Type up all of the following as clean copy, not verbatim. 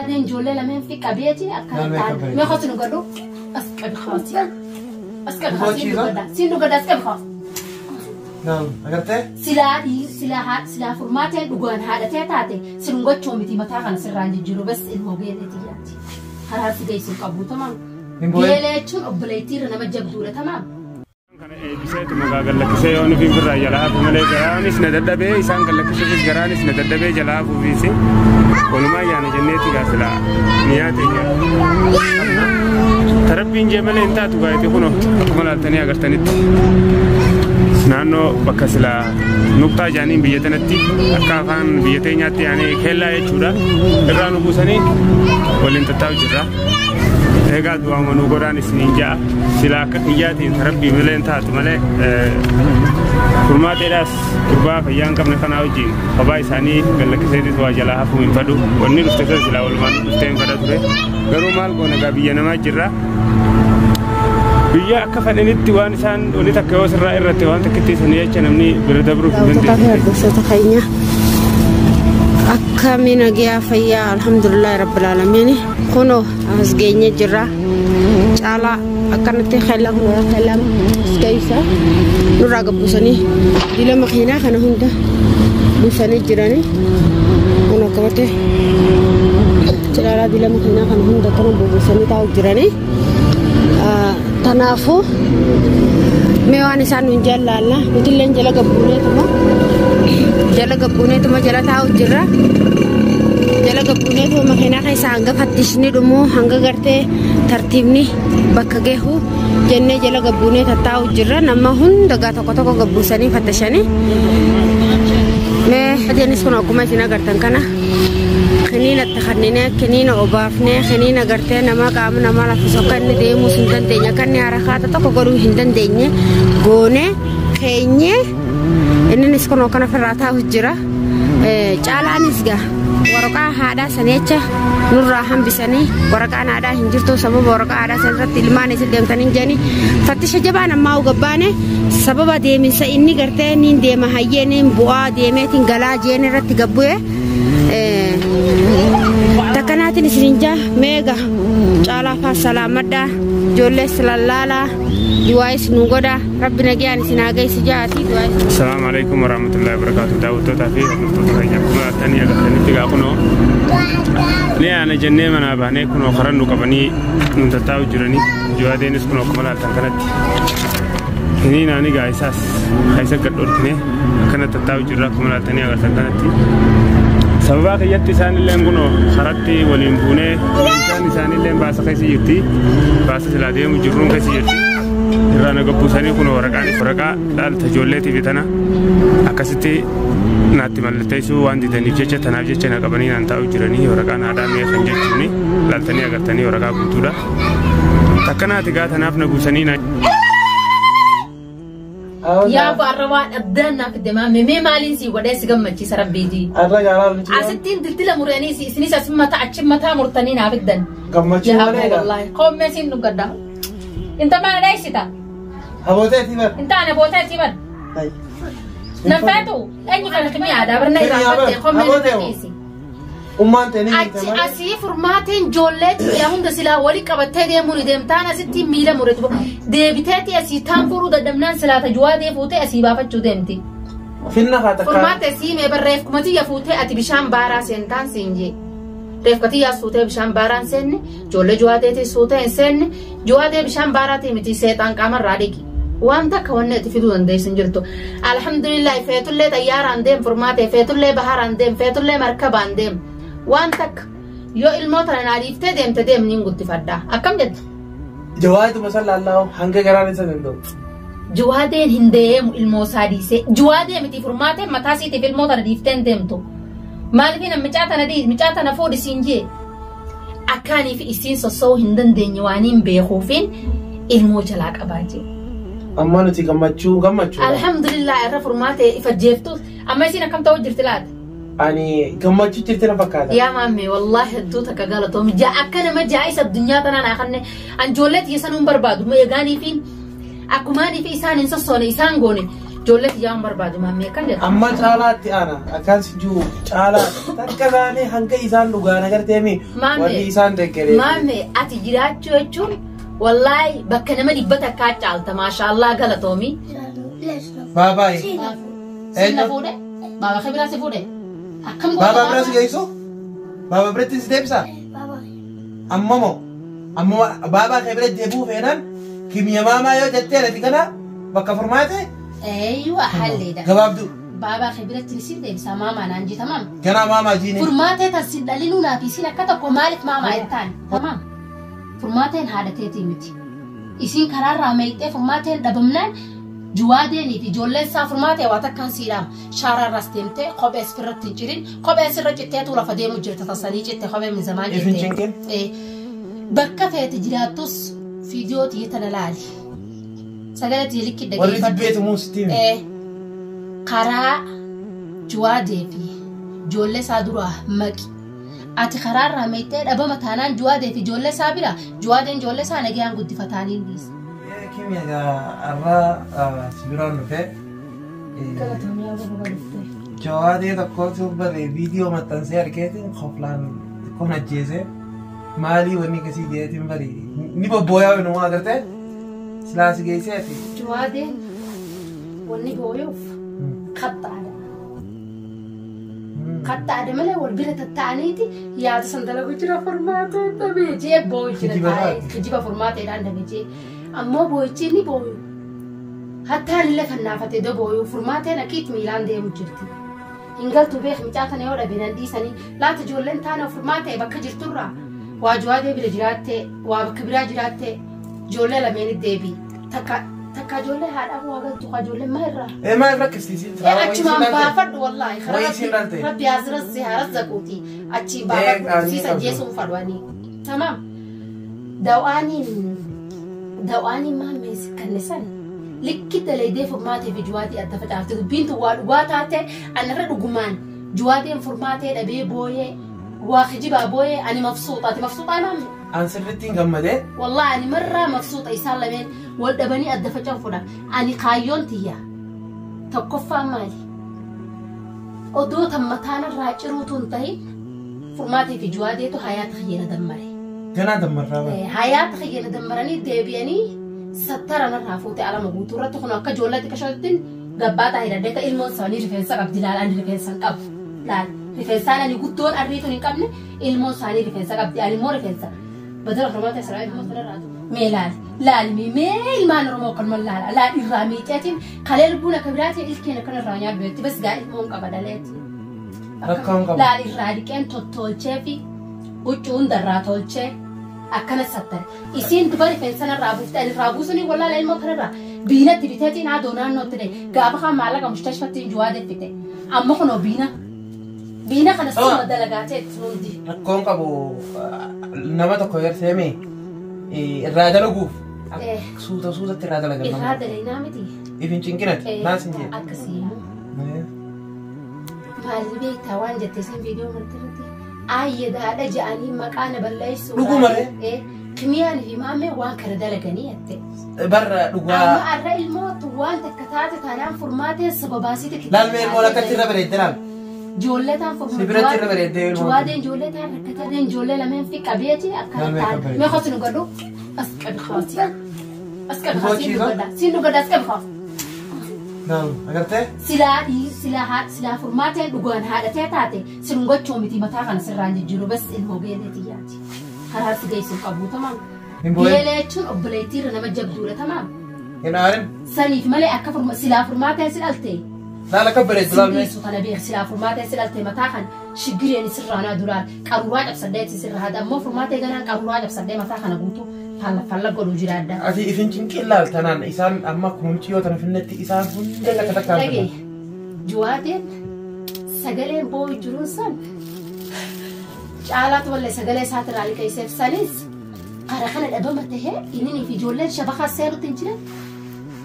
Adeen ijoollee lameen fi qabeeti akkana Namni ta'an. akka Mee qotu nu godhu. As qabi kaasi. As qabi kaasi. Siin dhugadha. Siin dhugadha as qabi kaasi. Naam, agartee? Silaa silaa silaa furmaateen dhugaan haadhatee taate sin gochuu miti mataa kana sirraan jijjiiru bas ilmoo geeleetii yaatti. Karaa si geessu qabu tamaam. Hin boo'in. Geelee jechuun obboleettiirra nama jabduudha tamaam. Kana eebbiseetu maqaa gallakkisee yoo nufi birraa jalaa hafu malee garaanis na dadhabee isaan gallakkisuufis garaanis na dadhabee jalaa hafuufis walumaa yaana jenneeti gaa silaa ni yaate. Tarabbiin jee malee hin taatu gaa'eeti kunoo akkuma laaltanii agartanitti naannoo bakka silaa nuqxaa jaaniin biyya tanatti akka afaan biyya teenyaatti yaanii keellaa jechuudha irraa nu buusanii waliin tattaa'u jirra. Egaa du'aama nu godhaan isiniin ja'a sila akka kiyyaatiin rabbii malee hin taatu malee furmaateedhaas gurbaa fayyaa hin qabne kanaa wajjin kophaa isaanii gallakkiseetis waa jalaa hafuu hin fadhu wanni dhufte sana silaa walumaan dhuftee hin fadha ture garuu maal goona egaa biyya namaa jirra. Biyya akka fedhanitti waan isaan wanni takka yoo sirraa irratti waan takkitti isanii jecha namni bira dabruuf hin Daawwattoota fi dandeenye. hordoftoota keenya akkami nagayaa fayyaa alhamdulillahi rabbil aalamiin kunoo as geenye jirra caalaa akkanatti keellaa kun keellaa as geessa nurraa gabbuusanii dila makiinaa kana hunda buusanii jiranii kun akkamatti cilaalaa dila makiinaa kana hunda kana buusanii taa'u jiranii tanaafuu mee waan isaan nuun jallaalla nutilleen jala gabbuuneetuma jala gabbuuneetuma jala taa'u jirra jala gabbuuneetuma makiinaa keessa hanga fattishni dhumu hanga gartee tartiibni bakka gahu jennee jala gabbuunee tattaa'u jirra nama hunda gaa tokko tokko gabbuusanii fattishanii mee adeenis kun akkuma isin agartan kana kiniina itti kannine kiniina obaafnee kiniina gartee nama qaama nama laffisu akka inni deemuus hin dandeenye akka inni harakaata tokko godhuu hin dandeenye goone keenye inninis kun akkana ofirraa taa'u jira. Caalaanis gaa waraqaa haadhaa sanii jecha nurraa hambisanii waraqaan haadhaa hin jirtu sababa waraqaa haadhaa san irratti ilmaan isin deemtanii hin jedhanii fattisha jabaan ammaa gabbaane sababa deeminsa inni gartee niin deema hayyee niin bu'aa deemeetiin galaa jeen irratti gabbu'e. Takkanaatiin isinin jaa meega caalaa faa salaamadhaa ijoollee silallaalaa du'aayis nu godha rabbi nagayaan isin haa geessu jaati du'aayis. Assalamu alaikum warahmatullahi wabarakatuh. Daawwattootaa fi hordoftoota keenya akkuma laaltanii agartanitti gaa kunoo ni aana jennee manaa baanee kunoo karaa nu qabanii nu tattaa'u jiranii jiwaateenis kunoo akkuma laaltan kanatti hiniin ani gaa isaas keessa gad dhorkine akkana tattaa'u jirra akkuma laaltanii agartan kanatti. Sababaa kiyyatti isaanilleen kunoo karatti waliin buunee isaan isaanilleen baasa keessa jirti baasa silaa deemu jirruun keessa jirti. Irraa na gabbuusanii kunoo waraqaanis waraqaa dhaalta ijoolleetiif tana akkasitti naatti mallatteessuu waan didaniif jecha tanaaf jecha na qabanii naan taa'u jiranii waraqaan haadhaa mee kan jechuuni laaltanii agartanii waraqaa guutuudha. Takkanaati gaa tanaaf na buusanii na Yaa baarra waan addaan naaf fidde maame mee maaliin sii godhee si gammachiisa rabbiiti. Arra gaaraa nuti Asittiin dildila muranii isinis as mataa achi mataa murtanii naaf fiddan. gammachuu Yaa malee egaa. wallaahi koomee siin dhugadha. Inta maal dheessita? Abooteetii bar. Inta ana booteetii bar. Nan feetu eenyu kana kimi aadaa barna irraanfatte koomee Abootee nama moo? dhiisi. Ummaan ta'e ni jirte Achi malee. asii furmaateen ijoollee xiyyaa hunda silaa wali qabattee deemuu ni deemtaan asitti miila muretu deebiteeti asii taan furuu dadhabnaan silaa tajuwaatee fuutee asii baafachuu deemti. Finna haa takkaa. Furmaate siimee barreef kumatiyya fuutee ati bishaan baaraa seentaan siin jee. Reefkatiyyaa suutee bishaan baaraan seenne ijoollee juwaateetii suutee hin seenne juwaatee bishaan baaraatii miti seexaan qaamarraa dhiqi. Waan takka wanni ati fiduu dandeessu hin jirtu. Alhamdulillah feetullee xayyaaraan deem furmaate feetullee baharaan deem feetullee markabaan deem. Waan takka yoo ilmoo tana naa dhiiftee deemte deem niin guddifadha. Akkam jetta? Jawaatuma san laallaa hanga garaan isa danda'u. Juwaadeen hin deemu ilmoo isaa dhiisee. Juwaadee miti furmaateen mataa siitiif ilmoo tana dhiiftee hin deemtu. Maaliif nama micaa tana dhiis micaa tana fuudhi siin jee. Akkaanii fi isiin sossoo'uu hin dandeenye waan hin beekuufiin ilmoo jalaa qabaa jee. Amma nuti gammachuu gammachuu. Alhamdulillah irra furmaatee ifa jeeftu amma isiin akkam ta'uu jirti laata? Ani gammachuu jirti na fakkaata. Yaa maamme wallaahi hedduu takka galatoomi jaa akka nama jaa'isa addunyaa tanaan haa kanne an ijoollee tiyya sanuun barbaadu eegaanii fi akkumaanii fi isaan hin sossoone isaan goone Ijoollee tiyyaan barbaadu maammee kan jedhu. Amma caalaatti ana akkas jiru caalaa takka isaanii hanga isaan dhugaan agarteemi wanni isaan deeggaree. Maammee ati jiraachuu jechuun wallaahi bakka nama 100 caalta maashaallah galatoomi. Baabaayi. Sinna fuudhe? Baaba kee biraa si fuudhe? Akkam goota? Baabaa bira si geessu? Baabaa biratti si deebisa? Amma moo? Amma baabaa kee bira deebi'uu feenaan kimiyya maamaa yoo jettee ati kana bakka furmaate? Eeyyuu halleedha. Gabaabduu. Baabaa kee biratti si deebisa maamaa naan jee tamaam. Ganaa maamaa jiine. Furmaatee tan sin dhalinuu naaf isin akka tokko maaliif maamaa jettaan? Tamaam. Furmaateen haadha teetii miti. Isin karaarraa meeyxee furmaateen dhabamnaan juwaadeenii fi ijoolleen isaa furmaatee waa takkaan siidhaam. Shaaraarraas deemtee kophee sirratti hin cirin kophee sirra citteetu lafa deemu jirta tasanii citte kophee minzamaan Ifin citte. cinqin? Bakka feete jiraattus fiidiyoo tiyya tana laali. Sagalee tiyya likki Warri dhaggeeffadhu. jibbeetu muus tiimi. Karaa juwaadee fi ijoollee isaa duraa maqi. Ati karaarraa meexxee dhabama taanaan juwaadee fi ijoollee isaa bira juwaadeen ijoollee isaa nagayaan guddifataaniin dhiisa. Kimiyya egaa har'a si biraan dhufee. Galatoomiyaa baba dhuftee. Jawaadee tokkotu bare viidiyoo maxxansee argeetiin koflaan xiqqoon ajjeese maalii wanni akkasii jeetiin bari ni bobbooyaa inuma agartee silaa si geessee ati. Juwaadeen wanni booyuuf kattaadha. Kattaadha malee wal bira tatta'aniiti yaada san dalagu jira furmaatee dhabee jee booyu jira Kijiba taa'ee taate. kijiba furmaateedhaan dhabe jee ammoo booyichi ni booyu. Hattaan illee kan naafatee doo booyu furmaateen akkiit miilaan deemu jirti. Hin galtu beek mucaa tana yoo dhabe nan dhiisanii laata ijoolleen taana furmaatee bakka jirturraa waa juwaadee bira jiraattee waa bakka biraa jiraattee ijoollee lameenit deebii takka takka ijoollee haadhaaf waa galtu kaa ijoolleen maa irraa. Ee maal rakkisiisin? Achumaan baafadhu wallaahi Wayii isiin dhalte. rabbi asirratti haa razzaquuti achiin Ee, baafadhu qaanii siisa qabdu. jeesuun fadhu Tamaam. Daw'aaniin maammees kannisan likki dalaydee furmaatee fi juwaadii adda facaafte dubbiin tun waa dhugaa taate anarra dhugumaan juwaadeen furmaatee dhabee booyee waa kijibaa booyee ani mafsuuxa ati mafsuuxaa maamne. An sirriitti hin gammadee. Wallahi ani marraa mafsuuxa isaan lameen wal dhabanii adda faca'u fudha. Ani kaayyoon tiyya tokkoffaan maali? Odoo tan mataanarraa ciruutu hin tahin furmaatee fi juwaadeetu hayaata kiyyana dammare. Ganaa dammarraa bara. Hayaata kiyyana dammaranii deebi'anii sattaranarraa fuute alama guutuu irratti kun akka ijoollee xiqqashootti gabbaataa hidhadhee ta'e ilmoon isaanii rifeensa qabdi laal ani rifeensa hin qabu. Laal rifeensaan ani guddoon arriituun hin qabne ilmoon isaanii rifeensa qabdi ani immoo rifeensa. Badala furmaata Israa'el immoo sanarraa mee laal laal mee ilmaan Oromoo akkanuma laala laal irraa miixeetiin kalee lubbuun akka biraatiin ilkeen akkanarraa nyaadhu jetti bas gaa ilmoon qaba dhaleetti. Rakkoon qabu. Laal irraa dhiqeen tottolchee fi huccuu hundarraa tolchee akkana sattare. Isiin duba rifeensa narraa buufte ani irraa buusuun wallaala ilmoo kanarraa biinatti biteetiin haadoo naannootti ta'e gaafa kaan maallaqa mushtashfattiin juwaa deeffite amma kunoo biina biina kana suma dalagaateetti hundi. Rakkoon qabu nama tokko garseemi irraa dalaguuf suuta suutatti irraa dalagan Irraa nama. dalaginaa miti. Ifin cinqinati naan sin jedhe. Akkasii. Maalli beektaa waan jette isin viidiyoo marti irratti aayyedaadha je'anii maqaa na balleessuudhaan. Dhuguma ree? Kimiyaan fi maammee waan kana dalaganii jette. Barra dhugaa. Amma arra ilmootu waan takka taate taanaan furmaatee sababaasiiti. Laalmee ilmoon akkatti irra bareedde laal. Ijoollee taan Si biratti irra bareeddee ilmoon. Juwaadeen ijoollee taan rakkatee ijoollee lameen fi qabeeti akkana Laalmee taan. akka bareedde. Mee qosi nu godhu as qabi kaasi. As qabi kaasi siin Gochiisa? dhugadha. Siin dhugadha as qabi kaasi. Naam agartee? Silaa silaa haa silaa furmaateen dhugaan haadhatee taate sin gochuu miti mataa kana sirraan jijjiiru bas ilmoo geelee xiyyaati. Karaa si geessu qabu tamaam. Hin boo'in. Geelee jechuun obboleettiirra nama jabduudha tamaam. Hin aarin. Saniif malee akka silaa furmaateen si dhalte. Laal akka bareeddu laalmee. Sibiisu kana beek silaa furmaatee si dhalte mataa kan shiggireen sirraa naa duraan qaruuraa cabsadheeti sirraa haadha ammoo furmaatee ganaan qaruuraa cabsadhee mataa kana guutuu falla falla godhuu jiraadha. Ati ifin cinqin laal tanaan isaan amma akkuma mucayyoo tana finnetti isaan hunda takka takkaan Dhagee fida. juwaateen sagaleen boo'u jiruun san caalaatu wallee sagalee isaatirraa liqeesseef sanis kara kana dhabama tahee inni fi ijoolleen shabakaa seerutti hin jiran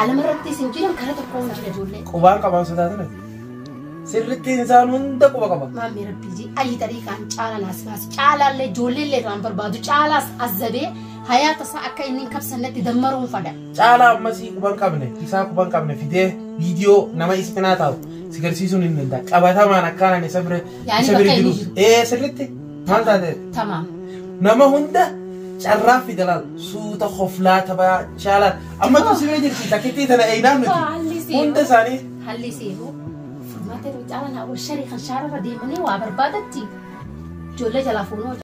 alamarrattis hin jiran kara tokko hin jira ijoolleen. Qubaan qabaan sodaatan ati. Sirriitti isaan hunda quba qaba. Maammi rabbii ji ayi xariiqaan caalaan as baase caalaallee ijoolleellee irraan barbaadu caalaas azzabee Hayaata isaa akka inni hin kabsannetti dammaruun fada. Caalaa ammasii quban qabne isaa quban qabne fidee viidiyoo nama isa cinaa taa'u si garsiisuun hin danda'a. Qabatamaan akkaan isa bira Yaani isa bira bakka inni jiru. jiru. Ee sirriitti maal taate Tamaam. nama hunda carraa fida laal suuta hoflaa taphaa caalaa amma tu si bira jirti takkittii tana eeynaan nuti Haalli seeruu. hunda isaanii Haalli seeruu. Furmaata caalaan hawwa sharii kan shaararra deemanii waa barbaadatti. Ijoollee jalaa fuunuu.